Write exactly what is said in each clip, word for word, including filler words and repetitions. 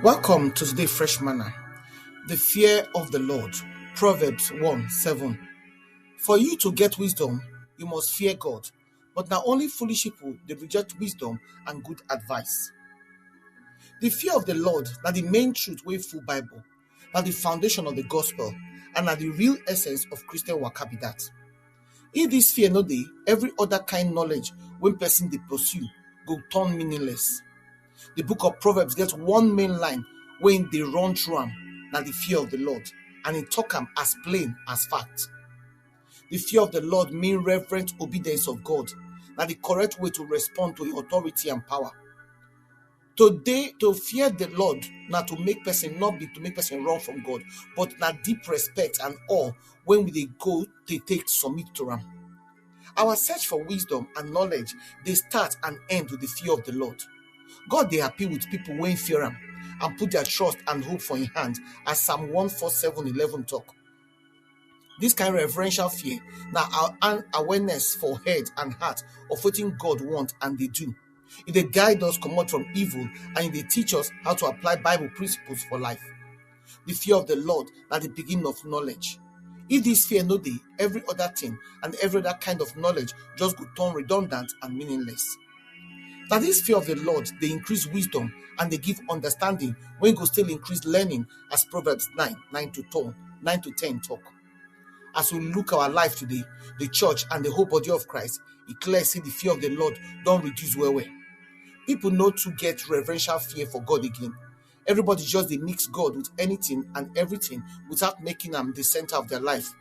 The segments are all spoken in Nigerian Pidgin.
Welcome to today Fresh Manna. The fear of the Lord. Proverbs one seven. For you to get wisdom, you must fear God, but na only foolish people dey reject wisdom and good advice. The fear of the Lord na the main truth wey full Bible, na the foundation of the gospel, and na the real essence of Christian waka be that. If this fear no dey, every other kind knowledge wey person dey pursue go turn meaningless. The book of Proverbs get one main line wey dey run through am, na the fear of the Lord, and e talk am as plain as fact. The fear of the Lord mean reverent obedience of God, na the correct way to respond to him authority and power. To dey, to fear the Lord na to make person, not be to make person run from God, but na deep respect and awe when we dey go dey take submit to am. Our search for wisdom and knowledge dey start and end with the fear of the Lord. God dey happy with people wey fear am and put their trust and hope for him hand, as Psalm one four seven eleven talk. This kind reverential fear na our an awareness for head and heart of wetin God want and dey do. E dey guide us comot from evil, and e dey teach us how to apply Bible principles for life. The fear of the Lord na the beginning of knowledge. If this fear no dey, every other thing and every other kind of knowledge just go turn redundant and meaningless. Na this fear of the Lord dey increase wisdom and dey give understanding wey go still increase learning, as Proverbs nine, nine to ten, nine to ten talk. As we look our life today, the church and the whole body of Christ, e clear say the fear of the Lord don reduce well well. People no too get reverential fear for God again. Everybody just dey mix God with anything and everything without making am the center of their life.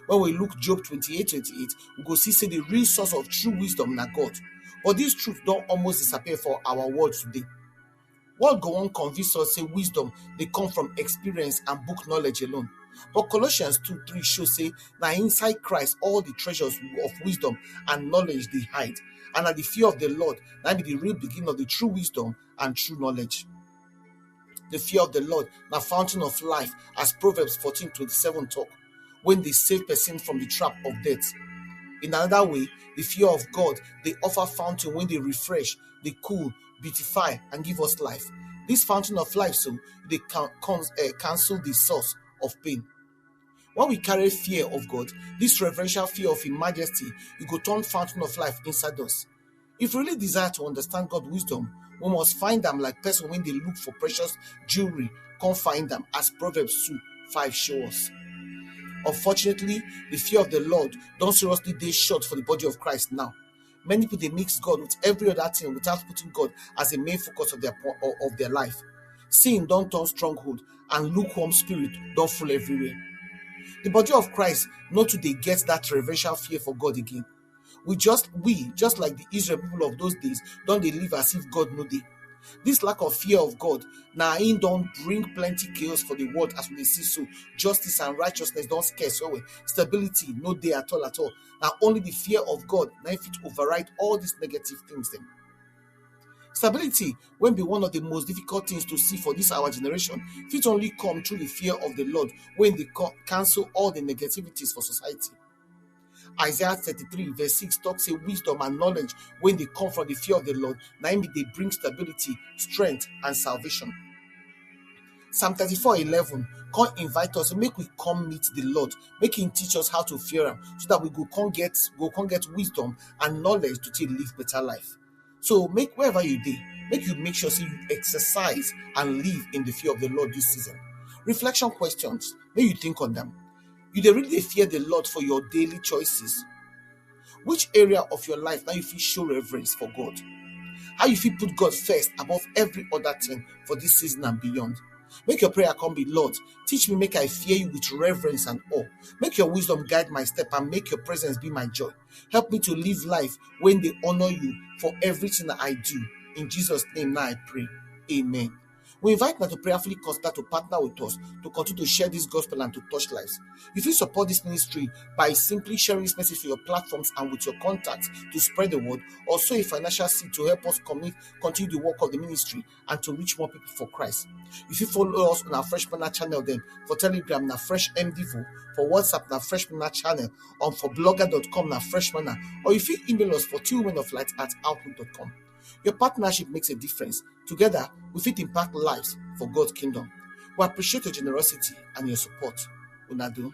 When we look Job twenty-eight twenty-eight, we go see say the real source of true wisdom na God. But this truth don almost disappear for our world today. World go wan convince us say wisdom dey come from experience and book knowledge alone. But Colossians two three show say na inside Christ all the treasures of wisdom and knowledge dey hide. And na the fear of the Lord na be the real beginning of the true wisdom and true knowledge. The fear of the Lord na fountain of life, as Proverbs fourteen twenty-seven talk, when dey save person from the trap of death. In another way, the fear of God dey offer fountain wey dey refresh, dey cool, beautify, and give us life. This fountain of life so dey can, can, uh, cancel the source of pain. When we carry fear of God, this reverential fear of Him majesty, e go turn fountain of life inside us. If we really desire to understand God wisdom, we must find am like person wey dey look for precious jewelry, come find am, as Proverbs two five show us. Unfortunately, the fear of the Lord don seriously dey short for the body of Christ now. Many people dey mix God with every other thing without putting God as the main focus of their po- of their life. Sin don turn stronghold, and lukewarm spirit don full everywhere. The body of Christ no too dey get that reverential fear for God again. We just we just like the Israel people of those days don dey live as if God no dey. This lack of fear of God na im don bring plenty chaos for the world as we dey see so. Justice and righteousness don scarce well well. Stability no dey at all at all. Na only the fear of God na im fit override all these negative things dem. Stability, wey be one of the most difficult things to see for this our generation, fit only come through the fear of the Lord, wey dey co- cancel all the negativities for society. Isaiah thirty-three verse six talk say wisdom and knowledge wey dey come from the fear of the Lord, na im dey bring stability, strength, and salvation. Psalm thirty-four eleven come invite us make we come meet the Lord, make him teach us how to fear am, so that we go come get go come get wisdom and knowledge to take live better life. So make wherever you dey, make you make sure say you exercise and live in the fear of the Lord this season. Reflection questions, make you think on them. You dey really dey fear the Lord for your daily choices? Which area of your life now you fit show reverence for God? How you fit put God first above every other thing for this season and beyond? Make your prayer come be, Lord, teach me make I fear you with reverence and awe. Make your wisdom guide my step and make your presence be my joy. Help me to live life when they honor you for everything that I do. In Jesus' name now I pray. Amen. We invite now to prayerfully consider to partner with us to continue to share this gospel and to touch lives. You fit support this ministry by simply sharing this message to your platforms and with your contacts to spread the word, or sow a financial seed to help us commit, continue the work of the ministry and to reach more people for Christ. You fit follow us on our Fresh Manna channel then for Telegram na Fresh M Devo, for WhatsApp na Fresh Manna channel, and for blogger dot com na Fresh Manna, or you fit email us for two women of light at outlook dot com. Your partnership makes a difference. Together, we fit impact lives for God's kingdom. We appreciate your generosity and your support. Una do.